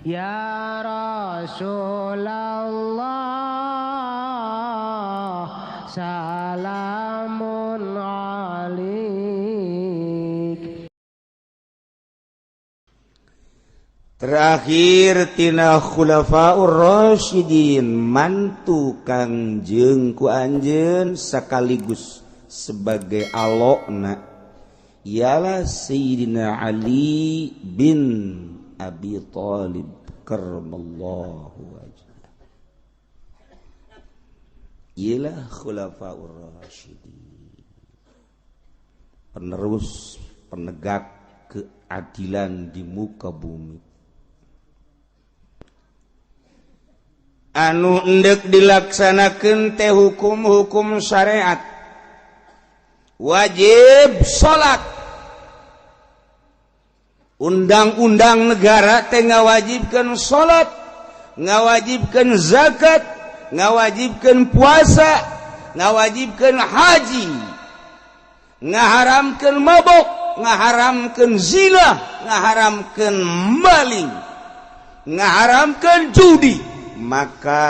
Ya Rasulullah salamun alaik. Terakhir tina khulafaur rasyidin mantu Kangjeng ku anjeun sekaligus sebagai alokna ialah Sayyidina Ali bin Abi Thalib karramallahu wajhah. Ialah khulafaur rasyidin, penerus penegak keadilan di muka bumi. Anu endek dilaksanakan teh hukum-hukum syariat, wajib salat, undang-undang negara teh ngawajibkeun salat, ngawajibkeun zakat, ngawajibkeun puasa, ngawajibkeun haji, ngaharamkeun mabok, ngaharamkeun zina, ngaharamkeun maling, ngaharamkeun judi. Maka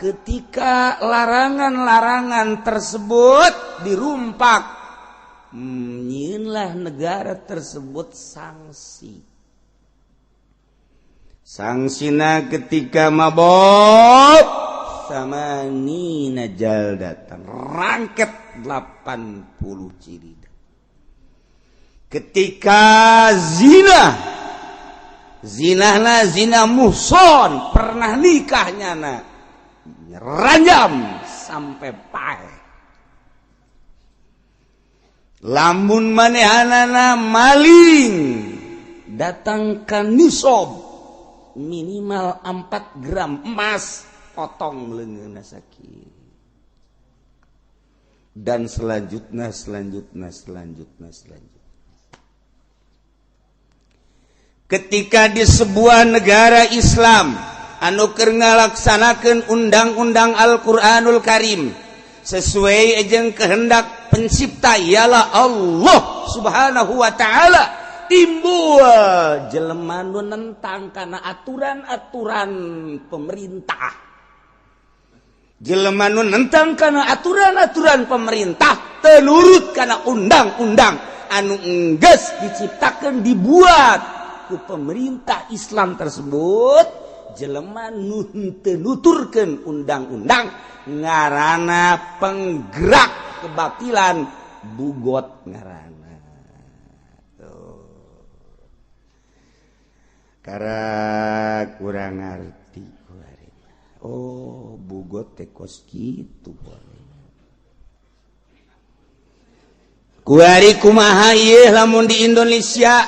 ketika larangan-larangan tersebut dirumpak, nyieunlah negara tersebut sanksi. Sanksina ketika mabok sama nina jaldatan, rangket 80 cirida. Ketika zina, zinahna zina muhson, pernah nikahnya na ranjam sampai paeh. Lamun manehanana maling, datangkan nisob minimal 4 gram emas, potong leungeunna sakit. Dan selanjutnya selanjutnya selanjutnya selanjutnya. Ketika di sebuah negara Islam anu keur ngalaksanakeun undang-undang Al-Qur'anul Karim sesuai jeung kehendak pencipta ialah Allah Subhanahu wa taala, timbul jelema nu nentang kana aturan-aturan pemerintah. Jelema nu nentang kana aturan-aturan pemerintah, teu nurut kana undang-undang anu enggeus diciptakeun dibuat ku pemerintah Islam tersebut, jelema nu henteu nuturkeun undang-undang ngarana penggerak kebatilan, bugot ngarana. Tuh. Karena kurang ngarti. Oh, bugot teh kos kitu. Kuari kumaha ieu lamun di Indonesia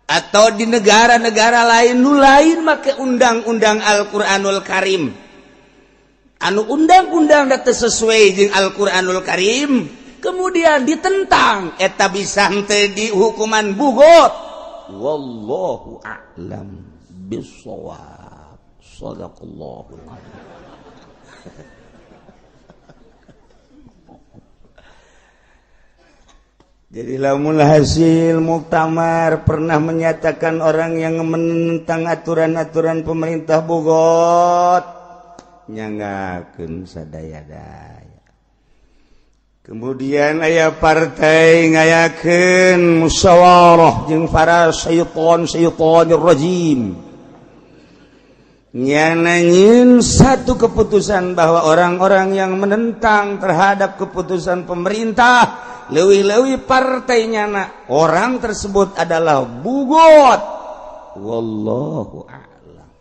atau di negara-negara lain nu lain make undang-undang Al-Qur'anul Karim, anu undang-undang teu sesuai jeung Al-Qur'anul Karim kemudian ditentang, eta bisa henteu dihukuman bugot? Wallahu a'lam bissawab. Shadaqallahul azim. Jadi lamun hasil muktamar pernah menyatakan orang yang menentang aturan-aturan pemerintah bugot, nyanggakeun sadaya-daya. Kemudian aya partai ngayakeun musyawarah jeung para syaiton-syaitonir rajim. Nyananyin satu keputusan bahwa orang-orang yang menentang terhadap keputusan pemerintah, leuwih-leuwih partainya na, orang tersebut adalah bugot. Wallahu a'lam.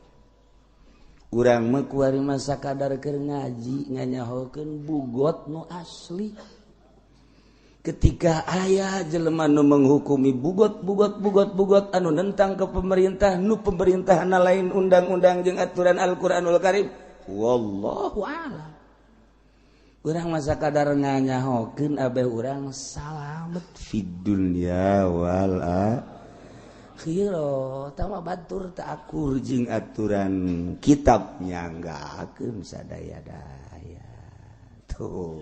Urang mah kuari mah sakadar keur ngaji nganyahokeun bugot nu asli. Ketika aya jelema nu menghukumi bugot bugot bugot bugot anu nentang ke pemerintah, nu pemerintahna lain undang-undang jeung aturan Al-Qur'anul Karim, wallahu a'lam. Urang masa kadar nganyahokeun abeh urang salamet fid dunya wal akhirah. Tama batur tak akur jeung aturan kitab nyanggakeun sadaya-daya. Tuh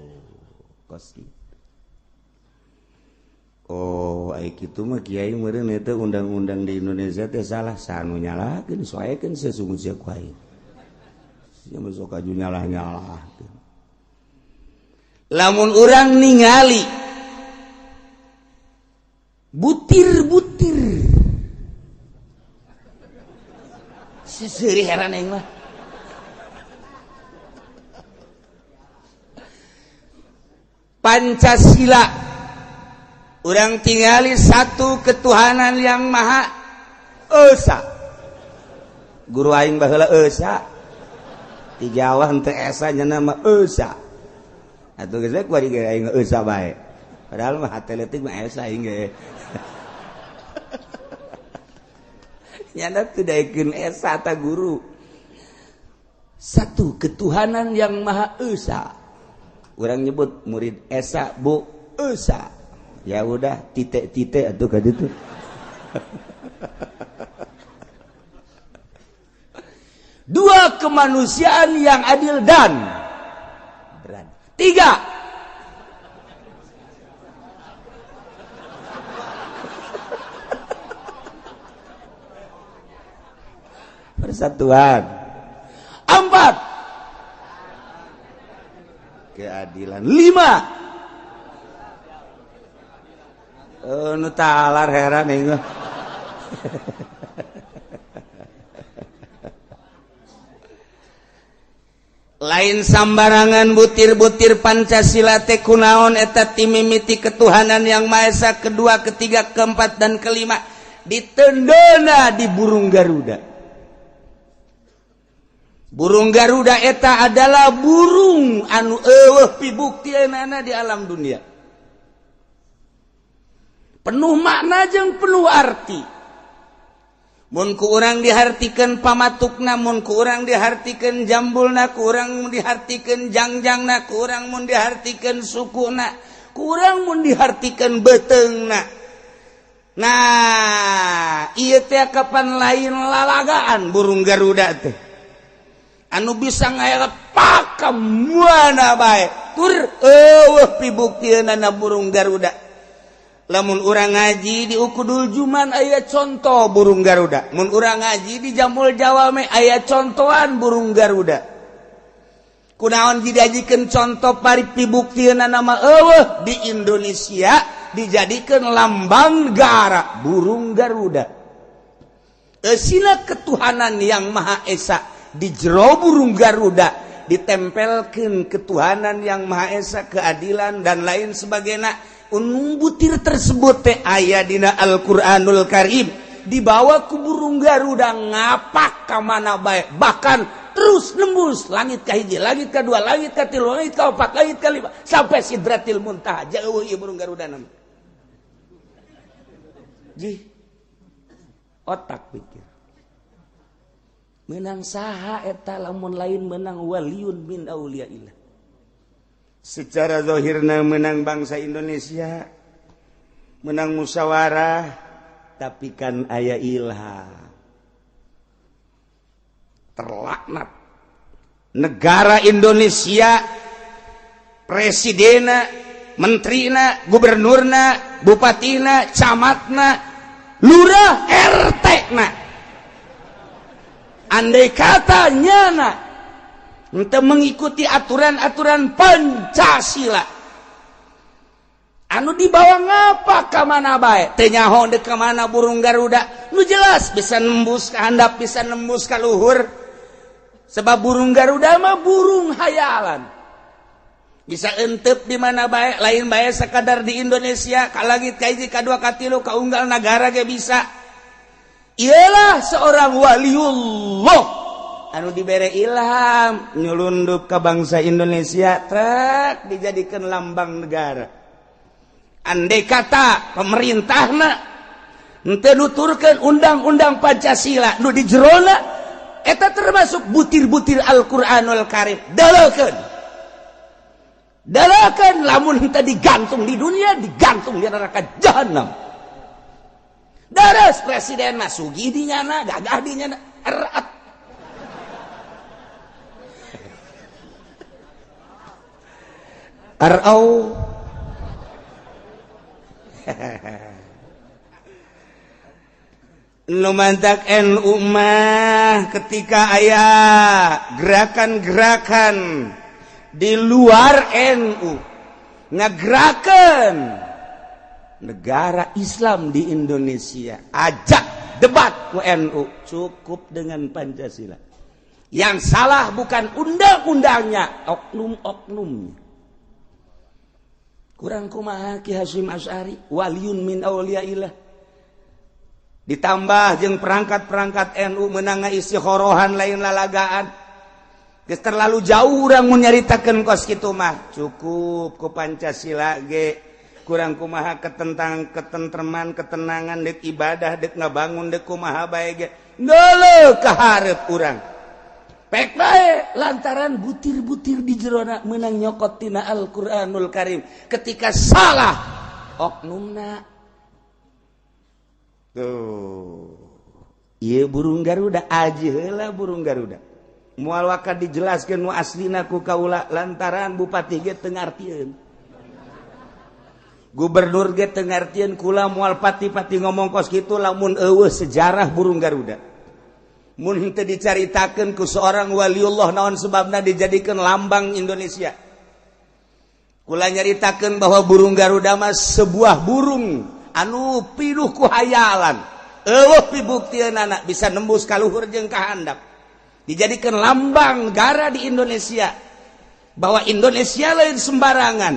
kos. Oh, ai kitu mah kiai meureun eta undang-undang di Indonesia teh salah sanu nyalahkeun soekeun sesungguh sia ku aing. Sia mah sok aju nyalah-nyalahkeun. Lamun urang ningali butir-butir seseuri heran aing mah. Pancasila urang tingali satu ketuhanan yang maha esa. Guru aing baheula esa. Di Jawa henteu esa nya nama esa. Atuh geus kuari ge aing esa bae. Padahal mah hate leutik mah esa aing ge. Nyana teu daekeun esa ta guru. Satu ketuhanan yang maha esa. Urang nyebut murid esa bu esa. Ya udah titik-titik atuh ka ditu. Dua, kemanusiaan yang adil dan beradil. Tiga, persatuan. Empat, keadilan. Lima, nu talar heran aing. Lain sambarangan butir-butir Pancasila teh kunaon eta timimiti ketuhanan yang Maha Esa kedua, ketiga, keempat dan kelima ditendona di burung Garuda. Burung Garuda eta adalah burung anu eueuh pibuktianana di alam dunia. Penuh makna jeung penuh arti. Mun ku urang dihartikeun pamatukna, mun ku urang dihartikeun jambulna, ku urang dihartikeun jangjangna, ku urang mun dihartikeun sukuna, ku urang mun dihartikeun beuteungna. Nah, ieu teh kapan lain lalagaan burung Garuda teh. Anu bisa ngaelep ka mana bae. Tur eueuh pibuktianana burung Garuda. Lamun urang ngaji di Ukudul Juman aya contoh burung Garuda. Mun urang ngaji di Jamul Jawame aya contohan burung Garuda. Kunaon dijadikeun contoh pari pibuktianana mah eueuh di Indonesia dijadikeun lambang negara burung Garuda. Eusina ketuhanan yang Maha Esa di jero burung Garuda ditempelkeun ketuhanan yang Maha Esa, keadilan dan lain sebagainya. Unung butir tersebut teh aya dina Al-Qur'anul Karim dibawa ku burung Garuda ngapak ka mana bae, bahkan terus nembus langit ka hiji, langit ka dua, langit ka tilu, langit ka opat, langit ka lima sampai Sidratil Muntaha. Jauh ieu burung Garuda nama. Jih. Otak pikir. Menang saha eta lamun lain menang waliun min auliyaillah. Secara zahirna menang bangsa Indonesia, menang musyawarah, tapi kan aya ilham. Terlaknat negara Indonesia, presidenna, menterina, gubernurna, bupatina, camatna, lurah, RT-na. Andai kata nyana untuk mengikuti aturan-aturan Pancasila anu dibawa ngapa ka mana bae teu nyaho deuk ka mana burung Garuda nu jelas bisa nembus ka handap, bisa nembus ka luhur, sebab burung Garuda mah burung hayalan bisa entep di mana bae, lain bae sekadar di Indonesia, ka langit ka hiji, ka dua, ka tilu, ka unggal nagara ge bisa. Ialah seorang waliullah anu dibere ilham nyelundup ke bangsa Indonesia, trek dijadikan lambang negara. Andai kata pemerintahna henteu nuturkeun undang-undang Pancasila nu di jerona eta termasuk butir-butir Al-Qur'anul Karim, dalakeun dalakeun lamun henteu digantung di dunia, digantung di neraka jahanam. Daras presiden mah sugih di nyana, gagah di nyana, erat. Arau. Nu mantak NU mah ketika aya gerakan-gerakan di luar NU ngagerakan negara Islam di Indonesia, ajak debat ku NU, cukup dengan Pancasila. Yang salah bukan undang-undangnya, oknum-oknumnya. Kurang kumaha Ki Hasyim Asy'ari, waliyun min auliyaillah. Ditambah jeung perangkat-perangkat NU menang istikhorohan lain lalagaan. Geus terlalu jauh urang mun nyaritakeun kos kitu mah. Cukup ku Pancasila ge. Kurang kumaha ketentang ketentreman, ketenangan dek ibadah dek ngabangun dek kumaha bae ge. Ngeuleuh ka hareup urang. Pek bae lantaran butir-butir di jerona meunang nyokot tina Al-Qur'anul Karim. Ketika salah oknumna tuh, iya burung Garuda aji heula burung Garuda. Moal waka dijelaskeun nu aslina ku kaula lantaran bupati ge teu ngartieun. Gubernur ge teu ngartieun kula moal pati-pati ngomong kos kitu lamun eueuh sejarah burung Garuda. Mun henteu dicaritakeun ku seorang waliullah naon sebabna dijadikeun lambang Indonesia. Kula nyaritakeun bahwa burung Garuda mah sebuah burung anu pinuh ku hayalan, eueuh pibuktianana bisa nembus ka luhur jeung ka handap, dijadikan lambang negara di Indonesia bahwa Indonesia lain sembarangan.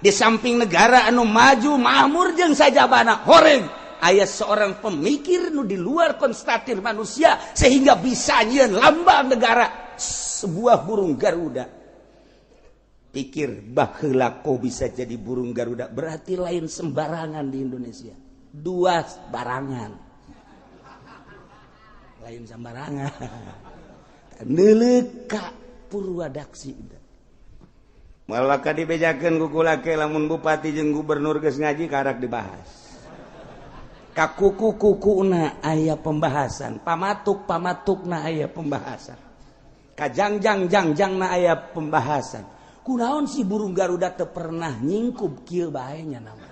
Di samping negara anu maju makmur jeung sajabana horeng, aya seorang pemikir nu di luar konstatir manusia sehingga bisa nyieun lambang negara sebuah burung Garuda. Pikir baheula kok bisa jadi burung Garuda, berarti lain sembarangan di Indonesia. Dua barangan. Lain sembarangan. Neuleuk ka Purwadaksi. Malah ka dibejakeun ku kula ke lamun bupati jeung gubernur geus ngaji karak dibahas. Ka kuku-kukuna aya pembahasan, pamatuk-pamatukna aya pembahasan. Ka jangjang-jangjangna aya pembahasan. Kunaon si burung Garuda teu pernah nyingkup kieu bae nya nama.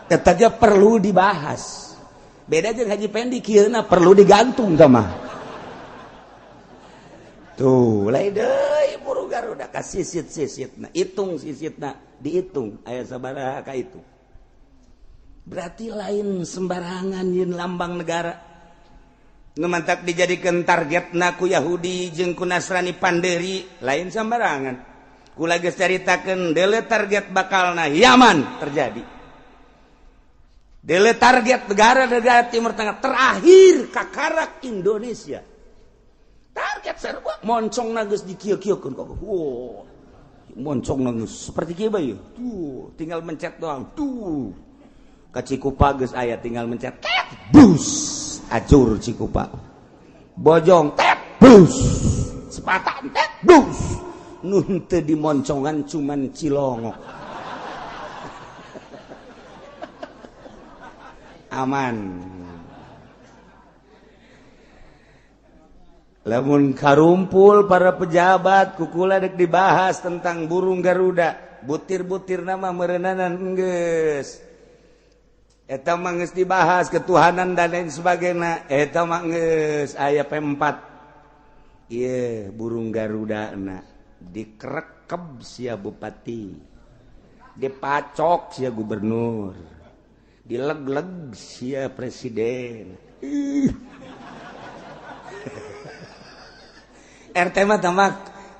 Eta ge perlu dibahas. Beda jeung Haji Pendi kieuna perlu digantung tah mah. Tuh, lain deui burung Garuda ka sisit-sisitna, hitung sisitna, dihitung aya sabaraha ka itu. Berarti lain sembarangan yin lambang negara. Nu mantak dijadikeun targetna ku Yahudi jeung ku Nasrani Panderi, lain sembarangan. Kula geus caritakeun deuleu target bakalna Yaman terjadi. Deuleu target negara-negara Timur Tengah terakhir kakarak Indonesia. Target sarua moncongna geus dikieu-kieukeun kok. Wow. Moncongna geus seperti kieu bae. Tuh, tinggal mencet doang. Tuh. Ka Cikupa geus aya tinggal mencet. Tet, bus. Acur Cikupa. Bojong tet, bus. Sepatan tet, bus. Nu henteu dimoncongan cuman Cilongok. Aman. Lamun karumpul para pejabat kukula dek dibahas tentang burung Garuda, butir-butir nama meureunanan geus. Eta mah geus dibahas ketuhanan dan lain sebagainya, eta mah geus aya P4. Ieu burung Garuda na dikerekeb sia bupati, dipacok sia gubernur, dileg-leg sia presiden. RT mah tambah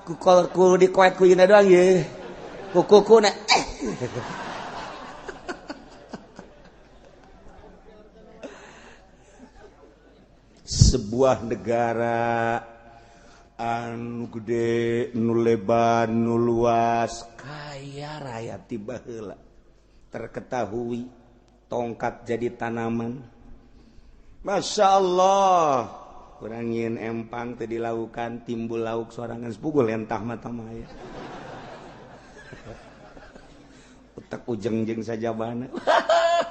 ku dikoet ku yeuna doang ye. Ku kukuna. Sebuah negara anu gede, nu lebar, nu luas, kaya raya tiba heula. Terketahui tongkat jadi tanaman. Masya Allah. Kurang nyieun empang teu dilaukan, timbul lauk sorangan sepugul entah mata maya. Utak ujeng jeung sajabana.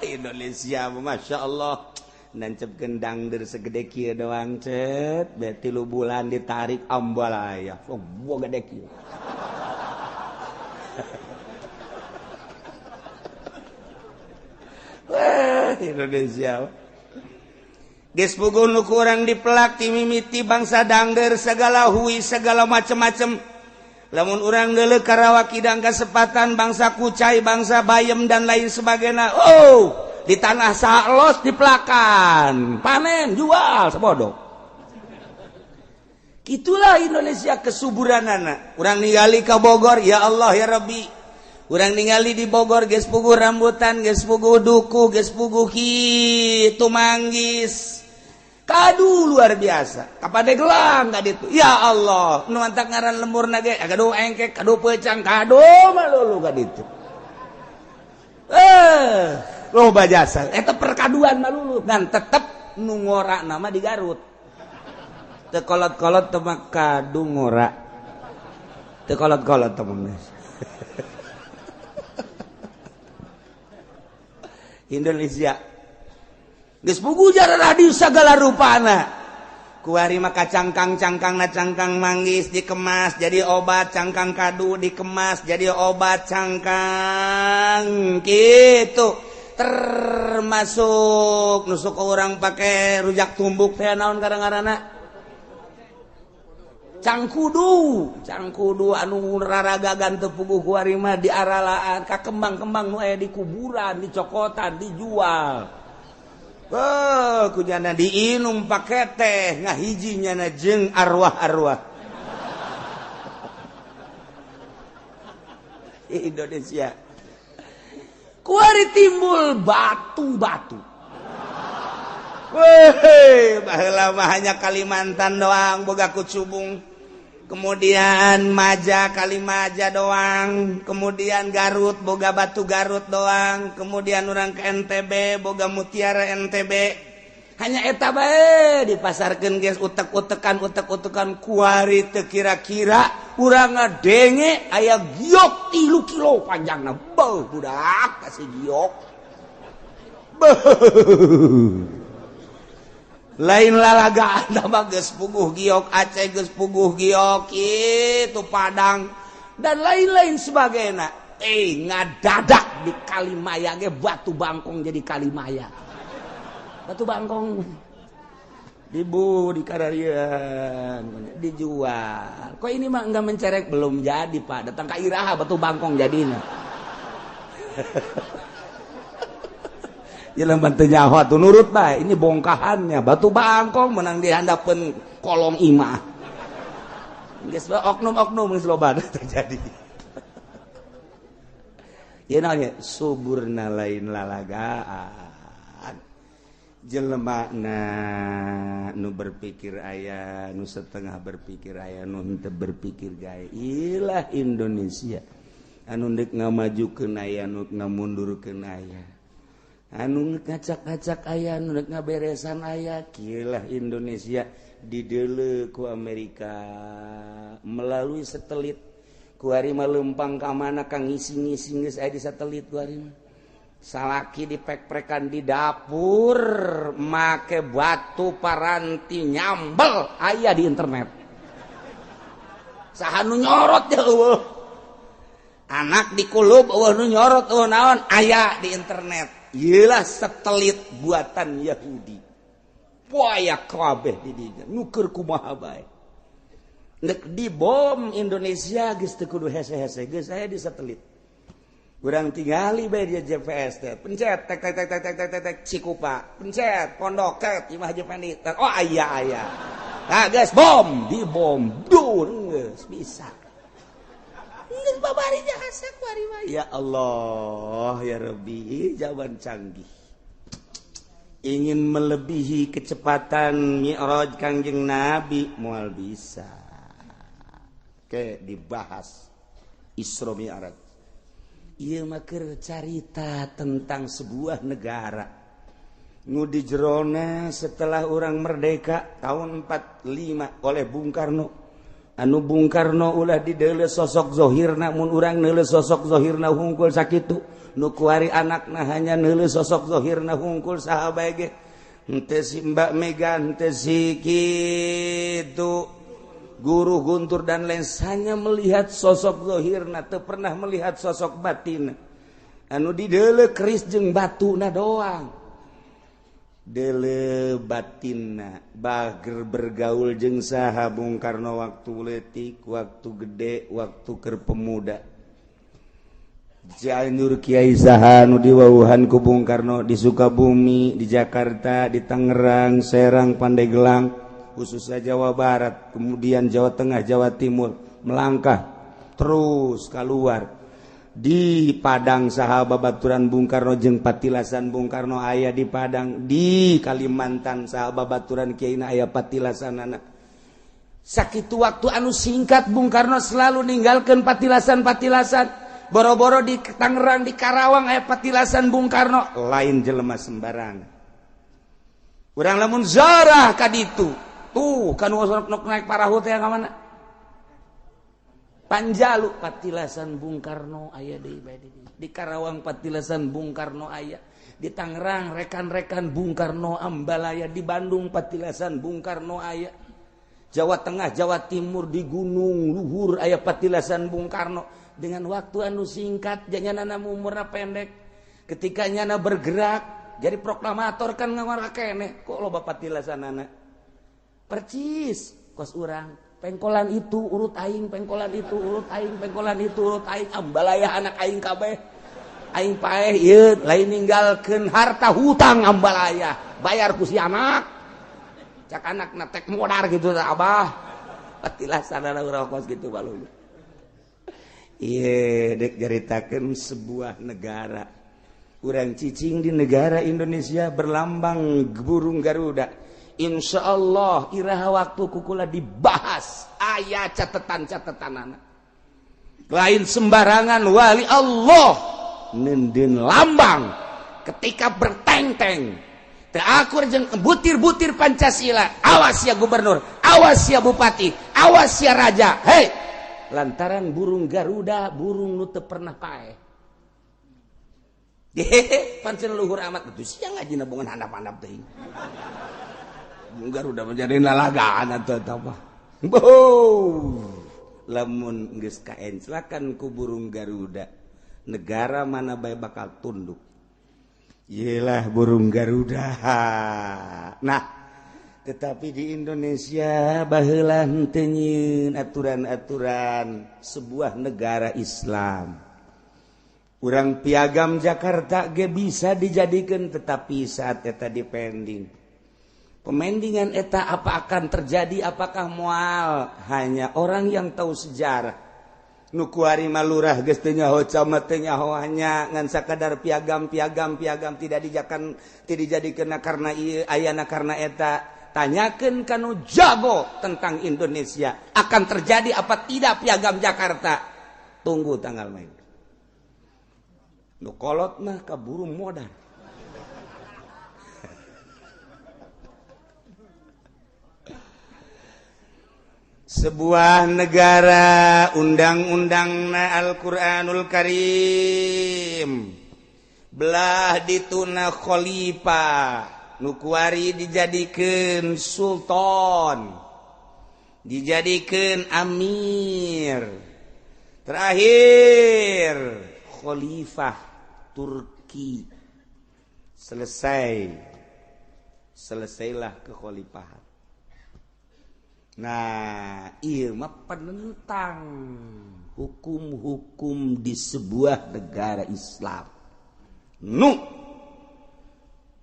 Indonesia Masya Allah. Nancep gendang dari segede kieu doang cet, be 3 bulan ditarik ambalaya. Oh, gede kieu. Wah, Indonesia. Geus puguh nu ku urang dipelak ti mimiti bangsa dangder segala hui segala macem-macem. Lamun urang deuleu Karawak kidang kasempatan bangsa kucai, bangsa bayem dan lain sebagainya. Oh, di tanah salos dipelakan, panen, jual sebodoh. Itulah Indonesia kesuburanana. Urang ningali ka Bogor, ya Allah ya Rabbi. Urang ningali di Bogor geus puguh rambutan, geus puguh duku, geus puguh kitu manggis. Kadu luar biasa. Kapadeglang ka ditu. Ya Allah, nu mantak ngaran lemburna ge kadu engkek, kadu peucang, kadu malulu ka ditu. Loba jasa. Eta perkaduan malulu dan tetep nu ngora nama di Garut. Teu kolot-kolot teu mah kadu ngora. Teu kolot-kolot teu mah. Indonesia geus puguh jarah di sagala rupana. Kuari mah cangkang-cangkangna cangkang manggis dikemas jadi obat, cangkang kadu dikemas jadi obat, cangkang gitu. Termasuk nusuk orang pakai rujak tumbuk teh naon kadang-kadangna cangkudu, cangkudu anu raragagan teu puguh kuari mah diaralaan ka kembang-kembang nu aya di kuburan, dicokotan, dijual. Oh, kujana diinum pake teh ngahiji nyana jeung arwah-arwah. Indonesia. Kuari timbul batu-batu. Weh, baheula mah hanya Kalimantan doang boga kucubung. Kemudian Maja Kalimaja doang, kemudian Garut boga batu Garut doang, kemudian orang ke NTB boga mutiara NTB. Hanya eta bae dipasarkeun geus utek-utekan utek-utekan kuari teu kira-kira urang ngadenge aya giok 3 kilo panjangna. Beuh budak kasih giok. Beuh. Lain lalagaan mah geus puguh giok Aceh geus puguh giok itu Padang dan lain-lain sebagainya. Ngadadak di Kalimaya ge batu bangkong jadi Kalimaya. Batu bangkong dibu di kararian dijual. Kok ini mah enggak mencerek belum jadi Pak. Datang ka Iraha batu bangkong jadinya. Jelema teu nyaho atuh nurut bae, ini bongkahannya batu bangkong menang di handapeun kolong imah. Geus oknum-oknum geus loba terjadi. Ieu naon suburna lain lalagaan. Jelema na nu berpikir aya, nu setengah berpikir aya, nu henteu berpikir gae. Ilah Indonesia anu deuk ngamajukeun aya, nu ngamundurkeun aya. Anu ngacak-ngacak aya, nu ngaberesan aya. Kieulah Indonesia dideuleu ku Amerika melalui satelit. Ku ari mah leumpang ka mana ka ngising-ngising geus aya di satelit ku ari mah. Salaki dipek-prekan di dapur make batu paranti nyambel aya di internet. Saha nu nyorot ya eueuh. Anak dikulub eueuh nu nyorot eueuh naon aya di internet. Iyalah satelit buatan Yahudi. Poaya kabeh di dinya. Nuker kumaha bae. Nek dibom Indonesia geus teu kudu hese-hese geus aya di satelit. Urang tingali bae dia GPS teh. Pencet tek tek tek tek tek tek tek Cikupa. Pencet Pondok tek Imah Haji Pendi. Oh aya aya. Nah geus bom, dibom. Dur geus bisa. Geus babari jasa kuari mah. Ya Allah ya Rabbi, zaman canggih. Ingin melebihi kecepatan Mi'raj Kangjeng Nabi moal bisa. Oke, dibahas Isra Mi'raj. Ieu mah keur carita tentang sebuah negara. Nu di jerona setelah orang merdeka tahun 45 oleh Bung Karno. Anu Bung Karno ulah dideuleu sosok zohirna, mun urang neuleu sosok zohirna hungkul sakitu. Nu kuari anakna hanya neuleu sosok zohirna hungkul saha bae ge. Henteu si Mbak Mega, henteu si kitu Guru Guntur dan lain, hanya melihat sosok zohirna, teu pernah melihat sosok batinna. Anu dideuleu keris jeung batuna doang. Dele batinna bager bergaul jeung saha Bung Karno waktu leutik, waktu gede, waktu keur pemuda. Cianjur Kiai saha nu diwawuhan ku Bung Karno di Sukabumi, di Jakarta, di Tangerang, Serang, Pandeglang, khususnya Jawa Barat, kemudian Jawa Tengah, Jawa Timur, melangkah terus keluar. Di Padang saha babaturan Bung Karno jeung patilasan Bung Karno aya di Padang, di Kalimantan saha babaturan Kiai aya patilasanana. Sakitu waktu anu singkat Bung Karno selalu ninggalkeun patilasan-patilasan. Boro-boro di Tangerang, di Karawang aya patilasan Bung Karno, lain jelema sembarang. Urang lamun zarah ka ditu, tuh kan naik parahu teh ka mana? Panjalu patilasan Bung Karno aya di Karawang patilasan Bung Karno aya, di Tangerang rekan-rekan Bung Karno Ambalaya, di Bandung patilasan Bung Karno aya, Jawa Tengah, Jawa Timur di Gunung Luhur aya patilasan Bung Karno. Dengan waktu anu singkat, janyana umurna pendek, ketika nyana bergerak jadi proklamator kan ngawara keneh kok loba patilasanana percis kos urang. Pengkolan itu urut aing, pengkolan itu urut aing, pengkolan itu urut aing, ambalaya anak aing kabeh. Aing paeh ieu lain ninggalkeun harta hutang ambalaya, bayar ku si anak. Cak anakna tek modar gitu tah abah. Patilasanana urang kos kitu balung. Ieu dek nyaritakeun sebuah negara. Urang cicing di negara Indonesia berlambang burung Garuda. Insya Allah iraha waktu kukula dibahas aya catatan-catatan anak lain sembarangan wali Allah nenden lambang ketika berteng-teng teu akur jeung butir-butir Pancasila. Awas ya gubernur, awas ya bupati, awas ya raja. Hei, lantaran burung Garuda burung nu teu pernah paeh. Hehehe, pancen luhur amat itu sia ngaji nabungan handap-handap teuing. Garuda menjadi lalagaan atau apa. Boh, lamun geus kaenclakan ku burung Garuda, negara mana bae bakal tunduk. Yelah burung Garuda. Nah, tetapi di Indonesia baheula henteu nyieun aturan-aturan sebuah negara Islam. Urang piagam Jakarta ge bisa dijadikan, tetapi saat eta dipending. Pemendingan eta apa akan terjadi, apakah mual, hanya orang yang tahu sejarah. Nu kuari malurah geus teu nyaho, camat teu nyaho, hanya ngan sakadar piagam piagam piagam tidak dijakan, tidak dijadikeun karena ieu ayana karena eta. Tanyakeun ka nu jago tentang Indonesia, akan terjadi apa tidak piagam Jakarta. Tunggu tanggal main. Nu kolot mah kaburu modal. Sebuah negara undang-undangna Al-Qur'anul Karim belah dituna khalifah nu kuari dijadikeun sultan, dijadikeun amir, terakhir khalifah Turki. Selesai, selesailah kekhalifahan. Nah, ieu mah penentang hukum-hukum di sebuah negara Islam. Nu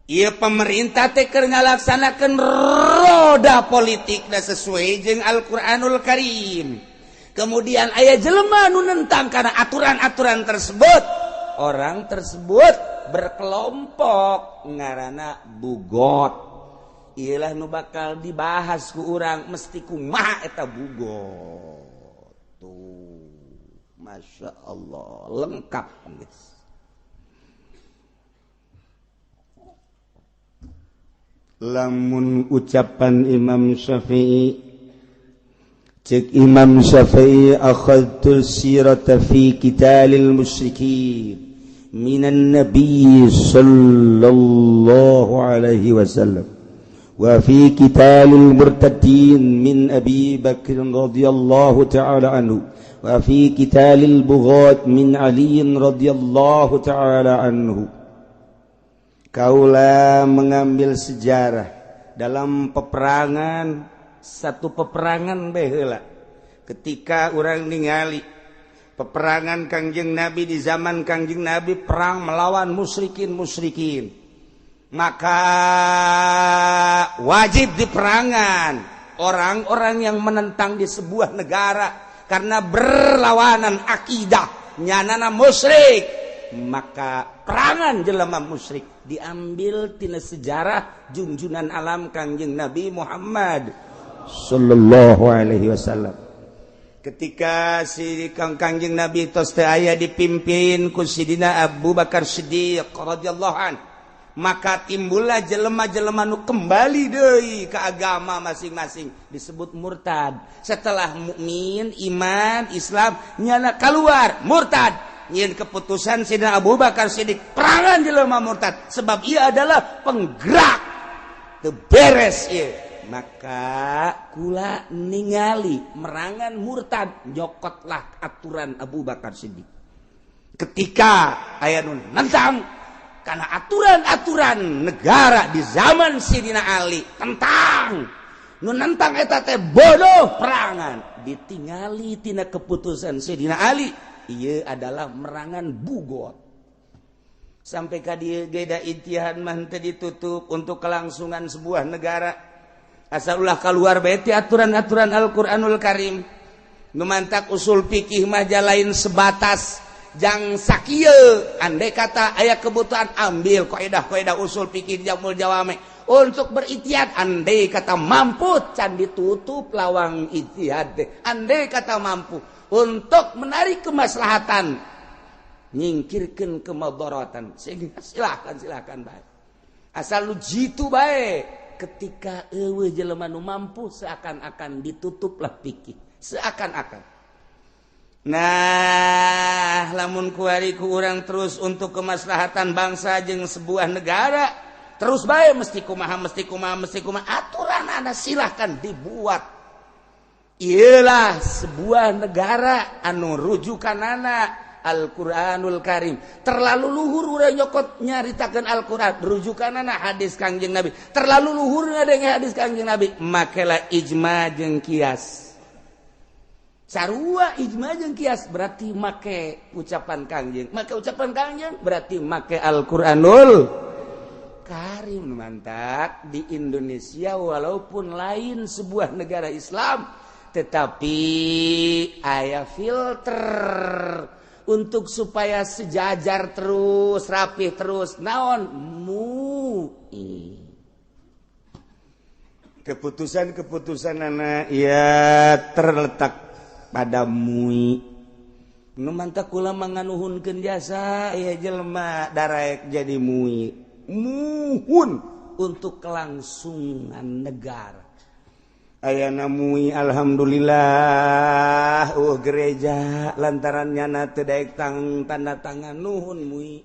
ieu pemerintah teh keur ngalaksanakeun roda politikna sesuai jeung Al-Qur'anul Karim. Kemudian aya jelema nu nentang karena aturan-aturan tersebut. Orang tersebut berkelompok ngaranna bugot. Iyalah nu bakal dibahas ku urang mesti kumaha eta bugot. Tuh, Masya Allah, lengkap guys. Lamun ucapan Imam Syafi'i, cek Imam Syafi'i, akhadtu sirata fi qitalil musyrikin minan nabiy sallallahu alaihi wasallam wa fi qitalil murtadin min Abi Bakr radhiyallahu ta'ala anhu wa fi qitalil bughat min Ali radhiyallahu ta'ala anhu. Kaula mengambil sejarah dalam peperangan, satu peperangan baheula. Ketika orang ningali peperangan Kangjeng Nabi, di zaman Kangjeng Nabi perang melawan musyrikin musyrikin, maka wajib diperangan orang-orang yang menentang di sebuah negara karena berlawanan akidah, nyanana musyrik, maka perangan jelema musyrik. Diambil tina sejarah junjunan alam Kangjeng Nabi Muhammad sallallahu alaihi wasallam. Ketika si Kang Kangjeng Nabi tos teu aya, dipimpin ku Sidina Abu Bakar Siddiq radhiyallahu an, maka timbullah jelema-jelema nu kembali deui ke agama masing-masing, disebut murtad. Setelah mukmin, iman, Islam, nyana keluar murtad. Nyin keputusan Sidina Abu Bakar Siddiq, perangan jelema murtad, sebab ia adalah penggerak teu beres ieu. Maka kula ningali merangan murtad, nyokotlah aturan Abu Bakar Siddiq. Ketika aya nu nentang karena aturan-aturan negara di zaman Sidina Ali tentang nu nentang eta teh bodoh, perangan. Ditingali tina keputusan Sidina Ali, ieu adalah merangan bugot. Sampai ka dieu ge da ijtihad mah teu ditutup untuk kelangsungan sebuah negara, asal ulah keluar bae ti aturan-aturan Al-Qur'anul Karim. Nu mantak usul fikih mah lain sebatas jang sakieu. Andai kata aya kebutuhan, ambil kaidah-kaidah usul fikih jamul jawame untuk berijtihad. Andai kata mampu, can ditutup lawang ijtihad teh. Andai kata mampu untuk menarik kemaslahatan, nyingkirkan kemadaratan, sehingga silahkan, silahkan baik, asal lu jitu baik. Ketika euweuh jelema nu mampu, seakan-akan ditutuplah fikih, seakan-akan. Nah, lamun kuari ku urang terus untuk kemaslahatan bangsa jeung sebuah negara, terus bae mesti kumaha, mesti kumaha, mesti kumaha aturan ada, silahkan dibuat. Iyalah sebuah negara anu rujukanana Al-Qur'anul Karim. Terlalu luhur urang nyokot nyaritakeun Al-Qur'an, rujukanana hadis Kangjeng Nabi. Terlalu luhur ngadenge hadis Kangjeng Nabi, makela ijma jeung kias. Sarua ijma jeung kias berarti make ucapan Kangjeng, make ucapan Kangjeng berarti make Al-Qur'anul Karim. Mantap di Indonesia, walaupun lain sebuah negara Islam, tetapi aya filter untuk supaya sejajar terus, rapih terus. Naon? MUI. Keputusan-keputusan anak ya terletak pada MUI. Nu mantak kula manganuhunkeun jasa ya jelema daraek jadi MUI, muhun untuk kelangsungan negara. Ayana MUI, alhamdulillah, oh, gereja lantaran nyana teu daek tang tanda tangan. Nuhun MUI.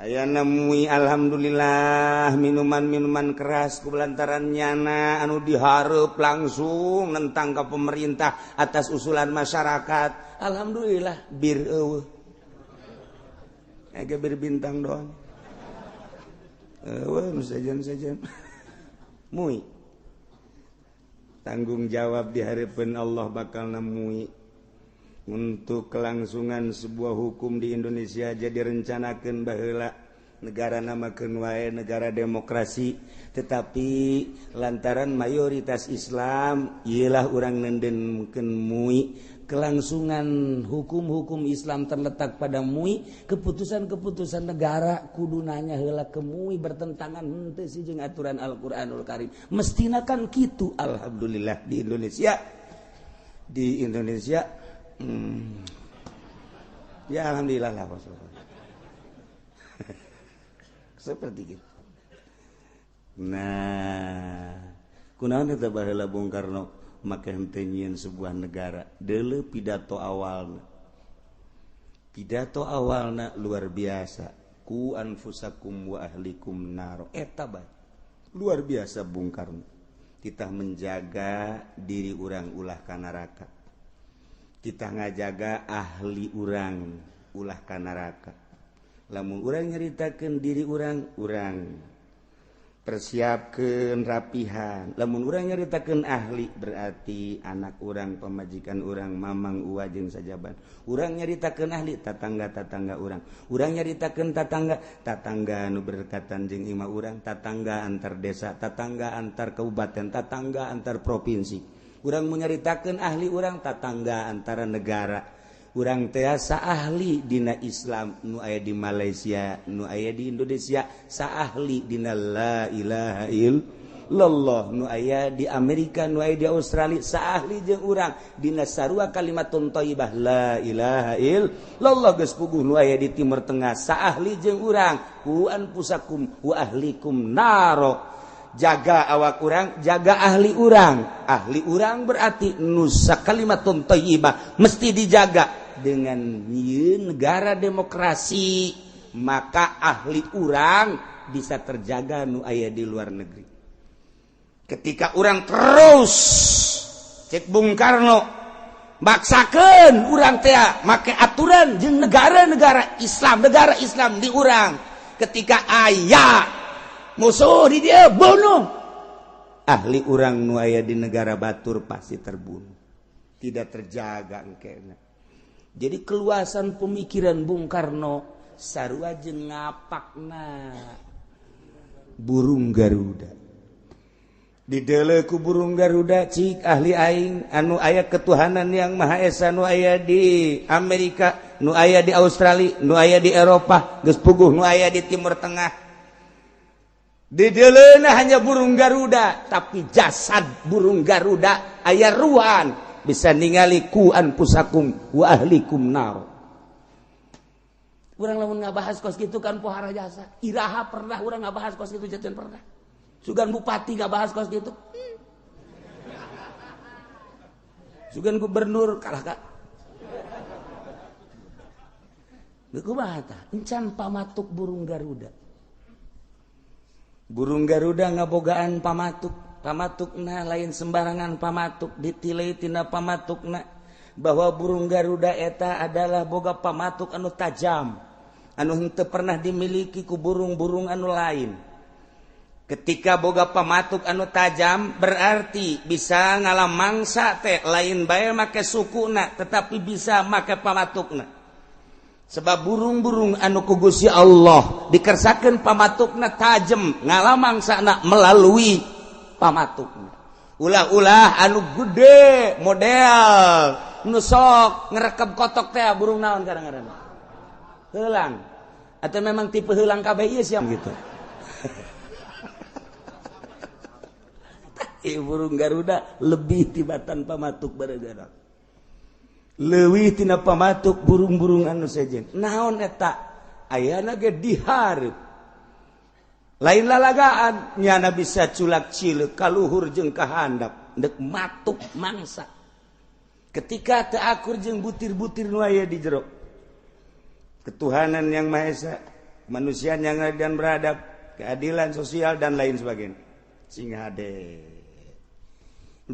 Ayana MUI, alhamdulillah, minuman-minuman keras ku lantaran nyana anu dihareup langsung nentang ke pemerintah atas usulan masyarakat, alhamdulillah bir euweuh. Ege bir bintang doang euweuh nu sejen-sejen. MUI tanggung jawab di hadapan Allah, bakal nemui untuk kelangsungan sebuah hukum di Indonesia. Jadi rencanakan baheula negara namakeun wae negara demokrasi, tetapi lantaran mayoritas Islam, ialah urang nendenkeun MUI. Kelangsungan hukum-hukum Islam terletak pada MUI. Keputusan-keputusan negara kudu nanya heula ke MUI, bertentangan henteu sih jeung aturan Al-Qur'anul Karim, mestina kan kitu. Alhamdulillah di Indonesia, di Indonesia, ya alhamdulillah lah seperti gitu. Nah, kunaon eta baheula Bung Karno make henteu nyieun sebuah negara? Deuleu pidato awalna. Pidato awalna luar biasa. Qu anfusakum wa ahlikum naro. Eta bae. Luar biasa Bung Karno. Kita menjaga diri urang ulah ka neraka. Kita ngajaga ahli urang ulah ka neraka. Lamun urang nyaritakeun diri urang, urang persiapkeun rapihan. Lamun urang nyaritakeun ahli berarti anak urang, pamajikan urang, mamang uwa jeung sajaban. Urang nyaritakeun ahli tatangga-tatangga urang. Urang nyaritakeun tatangga nu berdekatan jeung imah urang, tatangga antar desa, tatangga antar kabupaten, tatangga antar provinsi. Urang menyaritakeun ahli urang tatangga antara negara. Urang teh saahli dina Islam nu aya di Malaysia, nu aya di Indonesia, saahli dina la ilaha illallah, nu aya di Amerika, nu aya di Australia, saahli jeung urang dina sarua kalimatun thayyibah la ilaha illallah. Geus puguh nu aya di Timur Tengah saahli jeung urang, ku anfusakum wa ahlikum naro. Jaga awak urang, jaga ahli urang. Ahli urang berarti nusa kalimatun thayyibah mesti dijaga. Dengan negara demokrasi maka ahli urang bisa terjaga nu aya di luar negeri. Ketika urang terus cek Bung Karno maksakeun urang teh make aturan jeung negara-negara Islam, negara Islam di urang. Ketika aya musuh di dia bunuh, ahli urang nu aya di negara batur pasti terbunuh, tidak terjaga engkena. Jadi keluasan pemikiran Bung Karno sarua jeung ngapakna burung Garuda. Didele ku burung Garuda cik ahli aing anu aya ketuhanan yang Maha Esa nu aya di Amerika, nu aya di Australia, nu aya di Eropa, geus puguh nu aya di Timur Tengah. Dideleuna hanya burung Garuda, tapi jasad burung Garuda aya ruan bisa ningali ku anfusakum wa ahlikum nar. Urang lamun ngabahas kos kitu kan pohara jasa. Iraha pernah urang ngabahas kos kitu jajan pernah. Sugan bupati ngabahas kos kitu. Sugan gubernur kalah ka. Geus kumaha tah? Encan pamatuk burung Garuda. Burung Garuda ngabogaan pamatuk. Pamatukna lain sembarangan pamatuk, ditilai tina pamatukna bahwa burung Garuda eta adalah boga pamatuk anu tajam, anu henteu pernah dimiliki ku burung-burung anu lain. Ketika boga pamatuk anu tajam berarti bisa ngalamangsa teh lain bae make sukuna tetapi bisa make pamatukna. Sebab burung-burung anu ku Gusti Allah dikersakeun pamatukna tajem ngalamangsana melalui pamatukna. Ulah-ulah anu gede model nu sok ngerekep kotok teh burung naon kadang-kadang. Heulang. Atau memang tipe heulang kabeh ieu siam gitu. Burung Garuda lebih tibatan pamatuk baragara. Leuwih tina pamatuk burung-burung anu sejen. Naon eta? Ayana ge dihareup. Lain lalagaan nyana bisa culak cileuk kaluhur jeung kahandap ndek matuk mangsa. Ketika teu akur jeung butir-butir nu aya di jero. Ketuhanan yang Maha Esa, kemanusiaan yang adil dan beradab, keadilan sosial dan lain sebagainya. Sing hade.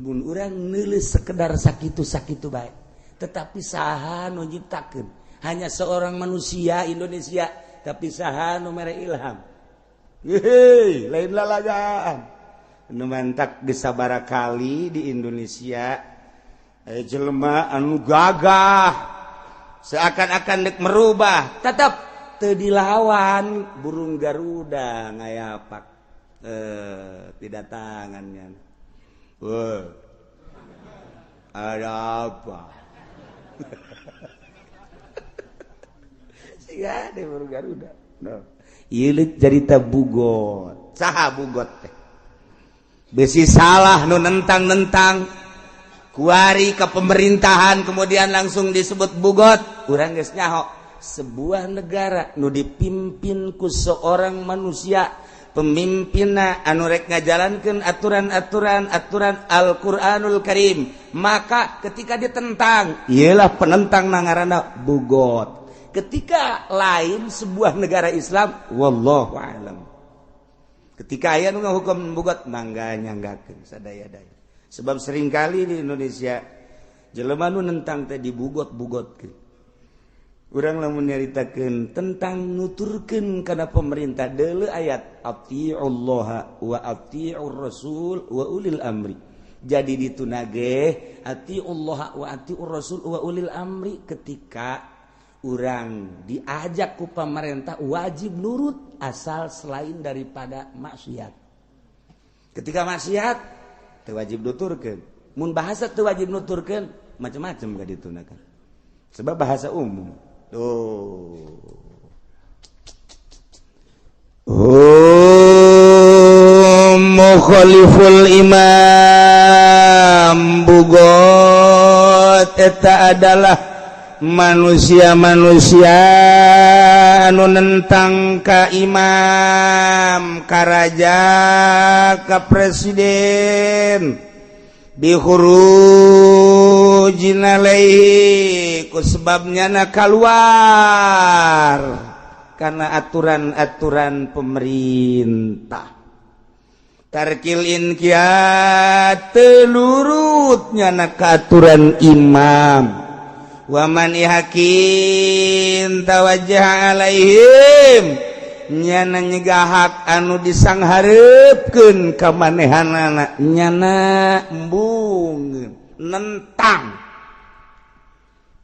Mun urang neuleus sekedar sakitu-sakitu bae, tetapi saha nu nyiptakeun? Hanya seorang manusia Indonesia, tapi saha nu mere ilham. Hei, lain lalagaan. Nu mantak disabara kali di Indonesia aya jelema anu gagah seakan-akan dek merubah, tetap teu dilawan burung Garuda ngayapak tidak tangannya. Wah, ada apa? Siga deh burung Garuda. No. Ieu cerita bugot. Saha bugot teh? Besi salah nu nentang-nentang kuari ke pemerintahan kemudian langsung disebut bugot. Urang geus nyaho sebuah negara nu dipimpin ku seorang manusia, pemimpinna anu rek ngajalankeun aturan-aturan aturan Al-Qur'anul Karim, maka ketika ditentang iyalah penentang nangaranna bugot. Ketika lain sebuah negara Islam, wallahu alam. Ketika aya nu ngahukum bugot mangga nyanggakeun sadaya-daya. Sebab seringkali di Indonesia jelema nu nentang teh dibugot-bugotkeun. Urang lamun nyaritakeun tentang nuturkeun kana pemerintah, deuleu ayat atiullaha wa atiur rasul wa ulil amri. Jadi dituna ge atiullaha wa atiur rasul wa ulil amri. Ketika urang diajak ku pemerintah, wajib nurut asal selain daripada maksiat. Ketika maksiat teu wajib nuturkeun. Mun bahasa teu wajib nuturkeun macam-macam gak ditunakan, sebab bahasa umum tuh. Oh, mukhaliful imam, bugot eta adalah manusia-manusia anu nentang ka imam, ka raja, ka presiden, bihurujin alaihi, ku sebabnya na keluar karena aturan-aturan pemerintah, tarkil inqiyad, telurutnya na aturan imam, waman haqqin tawajjah alaihim, nyana nyegah hak anu disangharepkeun ka manehanana, nyana embung nentang.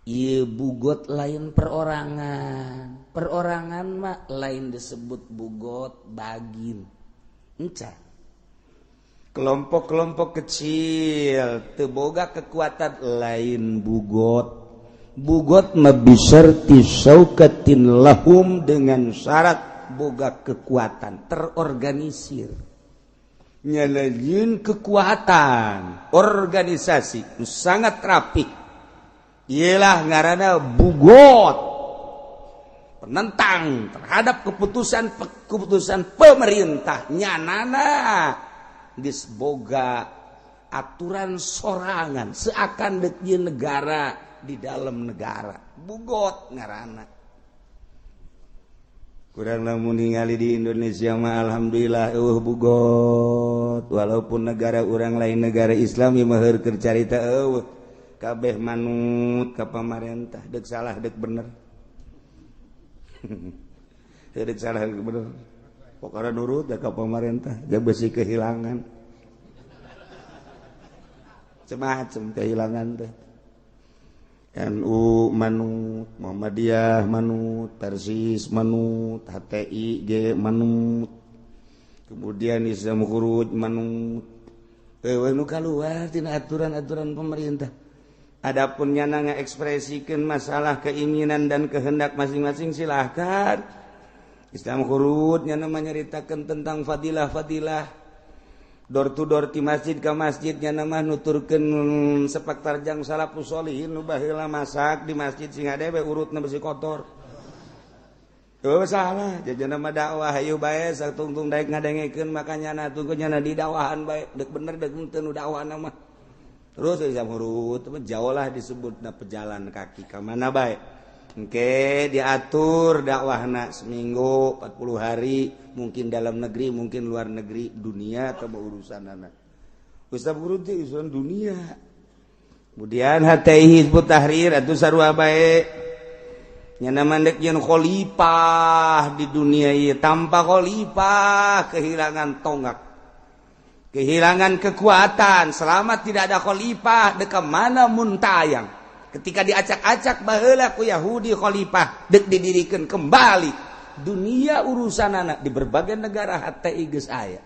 Ieu bugot lain perorangan. Perorangan mah lain disebut bugot, bagin enca. Kelompok-kelompok kecil teu boga kekuatan lain bugot. Bugot mah bisyarti syaukatin lahum, dengan syarat boga kekuatan terorganisir, nyalajin kekuatan organisasi sangat rapi. Ialah ngaranna bugot, penentang terhadap keputusan keputusan pemerintah. Nyanana geus boga aturan sorangan, seakan dek negara di dalam negara, bugot ngaranna. Kurang lamun ningali di Indonesia mah alhamdulillah euweuh bugot, walaupun negara urang lain negara Islam. Ieu mah keur carita, euweuh, kabeh manut ka pamarentah, deuk salah deuk bener, deuk salah deuk bener, pokoknya nurut ka pamarentah. Jeung besi kehilangan macam-macam, kehilangan teh NU manut, Muhammadiyah manut, Persis manut, HTI G manut, kemudian Islam Khuruj manut. Nu keluar tina aturan-aturan pemerintah. Adapun nyana ngekspresikan masalah keinginan dan kehendak masing-masing, silahkan. Islam Khuruj nyana menyeritakan tentang fadilah-fadilah, door to door ti masjid ke masjid, nyana mah nuturkeun sepak terjang salafus sholihin nu baheula masak di masjid sing we urutna besi kotor. Oh, salah jajana mah dakwah, hayu bae satungtung daek ngadengekeun, makanya na tunggu nyana di dakwahan bae, dek bener dek henteu nu dakwahna mah. Terus Islam Khuruj jauh lah disebutna, pejalan kaki ka mana bae. Oke, diatur dakwahna seminggu 40 hari, mungkin dalam negeri, mungkin luar negeri, dunia atau urusan anak. Ustaz Guru urusan dunia. Kemudian HTI, Hizbut Tahrir atau sarua bae. Nyana mandek jeung khalifah di dunia ieu, tanpa khalifah kehilangan tonggak. Kehilangan kekuatan. Selama tidak ada khalifah, dek mana muntayang. Ketika diacak-acak baheula ku Yahudi khalifah dek didirikan kembali dunia urusan anak di berbagai negara, HTI geus aya.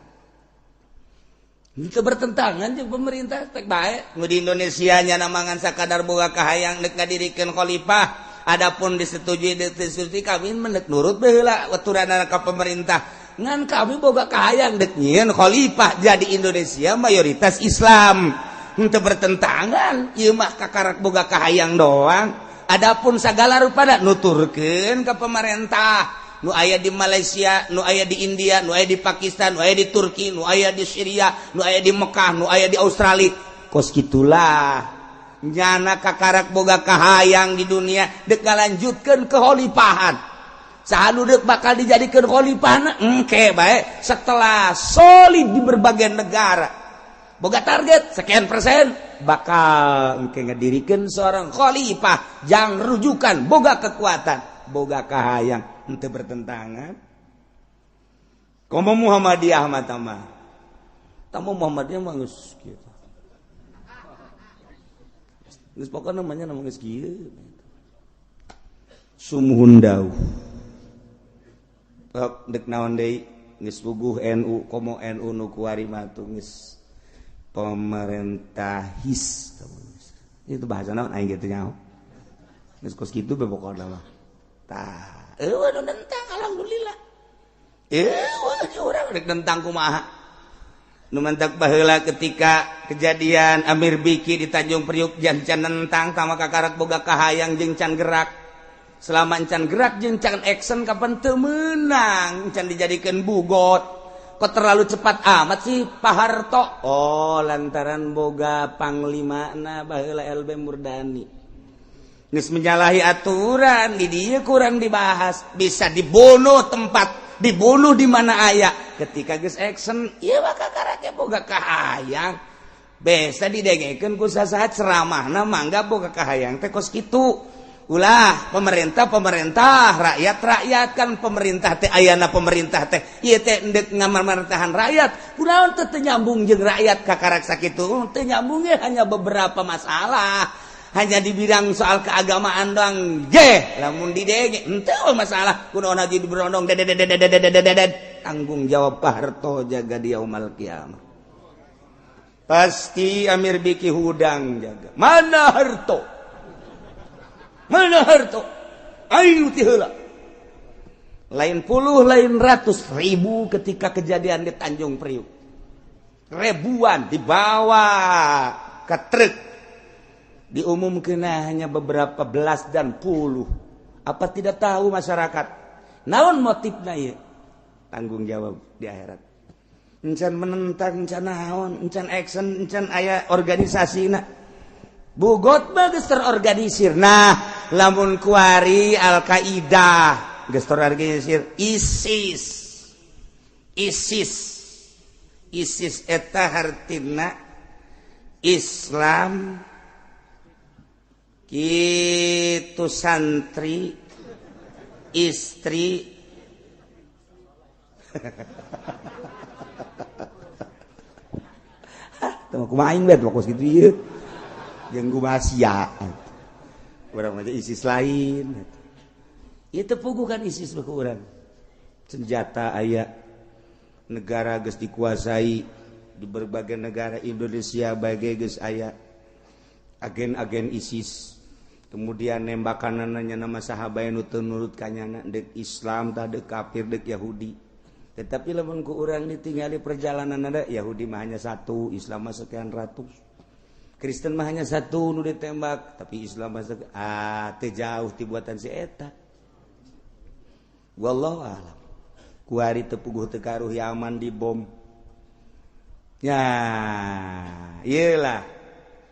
Itu bertentangan jeung pemerintah tek bae. Nu di Indonesia nya mangan sakadar boga kahayang dek ngadirikeun khalifah. Adapun disetujui disetujui, kami mendek nurut baheula aturan ka pemerintah, ngan kami boga kahayang dek nyieun khalifah. Jadi Indonesia mayoritas Islam, untuk bertentangan ieu mah kakarak boga kahayang doang. Adapun segala rupada nuturkeun ke pemerintah, nu aya di Malaysia, nu aya di India, nu aya di Pakistan, nu aya di Turki, nu aya di Syria, nu aya di Mekah, nu aya di Australia, kos gitulah. Nyana kakarak boga kahayang di dunia dek ngalanjutkeun kekhalifahan. Saha nu dek bakal dijadikeun khalifahna engke bae setelah solid di berbagai negara. Boga target sekian persen bakal engke ngadirikeun seorang khalifah jang rujukan, boga kekuatan, boga kahayang, henteu bertentangan. Komo Muhammadiyah mah tambah. Tamu Muhammadiyah mah geus kieu. Geus pokona namanya nama geus kieu. Sumuhun dauh. Tok dek naon deui geus puguh NU komo NU nu kuari mah tuh geus pemerintahis. Itu bahasa naon aing kitu nyaho. Geus kos kitu be pokona mah. Tah, eueuh nu nentang alhamdulillah. Eueuh urang rek nentang kumaha. Nu mantak baheula ketika kejadian Amir Biki di Tanjung Priuk jan can nentang tama kakarak boga kahayang jeung can gerak. Selama can gerak jeung can action kapan teu meunang, can dijadikeun bugot. Kok terlalu cepat amat sih Pak Harto? Oh, lantaran boga panglimana baheula LB Murdani. Geus menyalahi aturan, di dieu kurang dibahas, bisa dibunuh tempat, dibunuh di mana aya. Ketika geus action, ieu mah kakarake boga kahayang. Besa didengekeun ku sasaha ceramahna mangga boga kahayang teh kos kitu. Ulah pemerintah-pemerintah, rakyat-rakyat kan pemerintah teh ayana pemerintah teh ieu teh endek ngamarmartahan rakyat. Kunaon teh teu nyambung jeung rakyat kakarak sakitu? Teu nyambungnya hanya beberapa masalah. Hanya di bidang soal keagamaan doang. Geh, lamun didenge henteu masalah kunaon haji diberondong dedededededededet. Tanggung jawab Pak Harto jaga di yaumul kiamah. Pasti Amir Biki hudang jaga. Mana Harto? Mana Harto? Ayo ti heula. Lain puluh, lain ratus ribu ketika kejadian di Tanjung Priuk. Ribuan dibawa ke truk. Diumumkan hanya beberapa belas dan puluh. Apa tidak tahu masyarakat? Naon motifna ieu? Tanggung jawab di akhirat. Encan menentang, encan naon, encan action, encan aya organisasina. Bugot mah geus terorganisir. Nah, lamun kuari Al-Qaeda geus terorganisir, ISIS. ISIS. ISIS eta hartina Islam kitu santri istri teu kumaha aing bet kos kitu ieu jeung kumaha sia urang mah ISIS lain ieu teu puguh kan ISIS mah ku urang senjata aya negara geus dikuasai di berbagai negara Indonesia bae geus aya agen-agen ISIS. Kemudian nembakanannya nama sahabat nu teu nurut kanyana deuk Islam tah deuk kafir deuk Yahudi. Tetapi lamun ku urang ditinggali perjalanan ada Yahudi mah hanya satu, Islam mah sekian ratus. Kristen mah hanya satu nu ditembak, tapi Islam mah teu jauh ti buatan si eta. Wallahu a'lam. Kuari teu puguh teu karuh Yaman dibom. Ya, iyalah.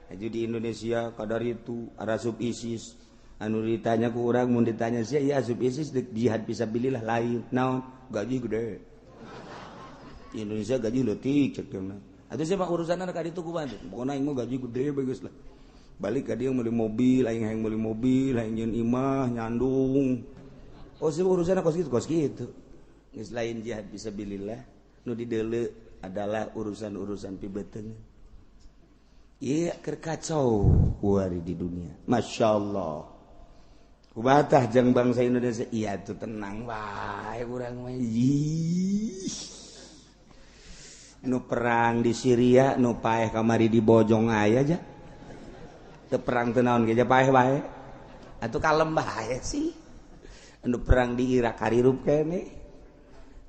Aju di Indonesia kadar itu asup ISIS anu ditanya ku urang mun ditanya sia ieu asup ISIS deuk jihad fisabilillah lain naon gaji gede di Indonesia gaji leutik cek teh atuh sia mah urusanna ka ditu kumaha pokona aing mah gaji gede bagus lah balik ka dieu meuli mobil aing hayang meuli mobil hayang nyeun imah nyandung oh sia urusanna kos kitu geus lain jihad fisabilillah nu dideuleu adalah urusan-urusan pibeuteung. Iya kerkacau kuari di dunia. Masya Allah. Kubatah jang bangsa Indonesia. Iya tuh tenang wae urang mah. Nu perang di Syria, nu paeh kamari di Bojong aya aja. Teu perang teu naon ge paeh wae. Atuh kalem bae sih. Nu perang di Irak harirup kene.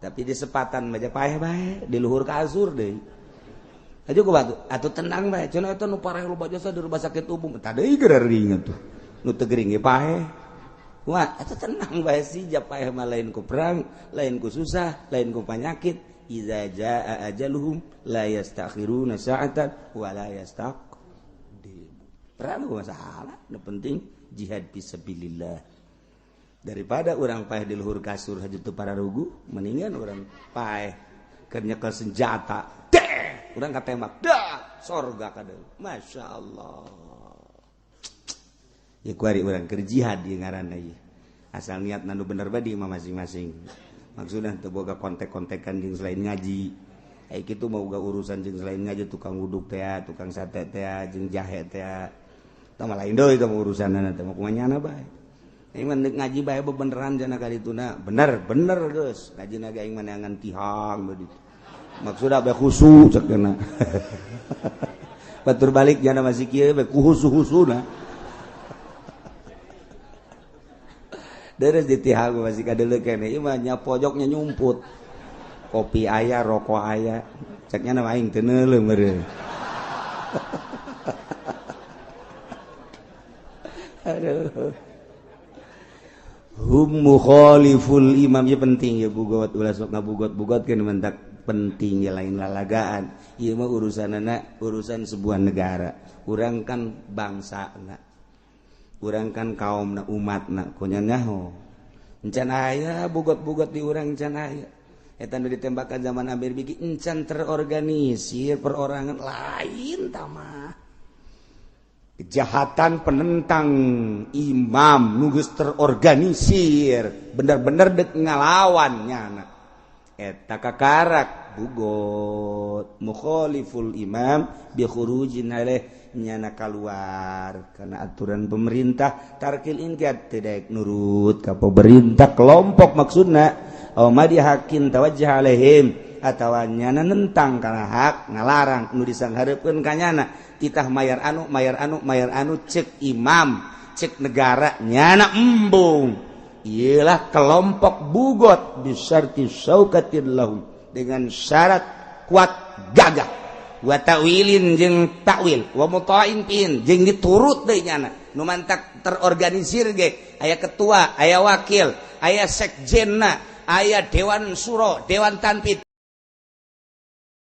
Tapi di sepatan mah paeh bae, di luhur kasur deui. Aja ku batu, atuh tenang bae. Cenah eta nu pareh loba jasa di rumah sakit umum. Tah deui gering atuh. Nu teu gering ge paeh. Wah, atuh tenang bae sih ja paeh mah lain ku perang, lain ku susah, lain ku panyakit. Iza jaa ajaluhum la yastakhiruna sa'atan wa la yastaqdimun. Perang mah masalah, nu penting jihad fisabilillah. Daripada urang paeh di luhur kasur haja teu pararugu, mendingan urang paeh keur nyekel senjata. Deh, urang katembak. Dah. Sorga kadeung. Masya Allah. Ya kuari urang keur jihad ieu ngaranna ieu. Asal niat nu bener bae di imah masing-masing. Maksudna teu boga kontek-kontekan jeung selain ngaji. Ai kitu mah boga urusan jeung selain ngaji, tukang wuduk teh, tukang sate teh, jeung jahe teh. Tah mah lain deui teh urusanna teh mah kumaha nyana bae. Aing mah ngaji bae bebeneran jana ka dituna. Bener, bener geus. Ngajina ge aing mah neangan tihang bae ditu. Maksudna bae khusu cek na. Batur balik jana masih kieu bae kuhusu-husuna. Deres di tihang masih kadeuleu keneh ieu mah nya pojoknya nyumput. Kopi aya, rokok aya. Ceknya na aing teu neuleuh meureun. Aduh. Hum mukhaliful imam ya penting ya bugot ulah sok ngabugot-bugot kan mentak penting ya lain lalagaan. Ieu mah urusanana urusan sebuah negara. Urang kan bangsana. Urang kan kaumna umatna kunya nyaho. Encan aya bugot-bugot di urang encan aya. Eta nu ditembakan zaman Amir Bigi encan terorganisir perorangan lain tamah. Kejahatan penentang imam nu geus terorganisir bener-bener dek ngalawan nyana. Eta kakarak bugot mukhaliful imam bi khurujin alaih nyana kaluar karena aturan pemerintah tarkil inqiyad teu nurut ka pemerintah kelompok maksudna aw madihakin tawajjah alaihim atawa nyana nentang kana hak ngalarang nu disanghareupeun ka nyana titah mayar anu mayar anu mayar anu cek imam cek negara nyana embung. Ialah kelompok bugot bisarti syaukatin lahum dengan syarat kuat gagah wa ta'wilin jeung takwil wa muta'in pin jeung diturut deui nyana nu mantak terorganisir ge aya ketua aya wakil aya sekjenna aya dewan suro dewan tanpid.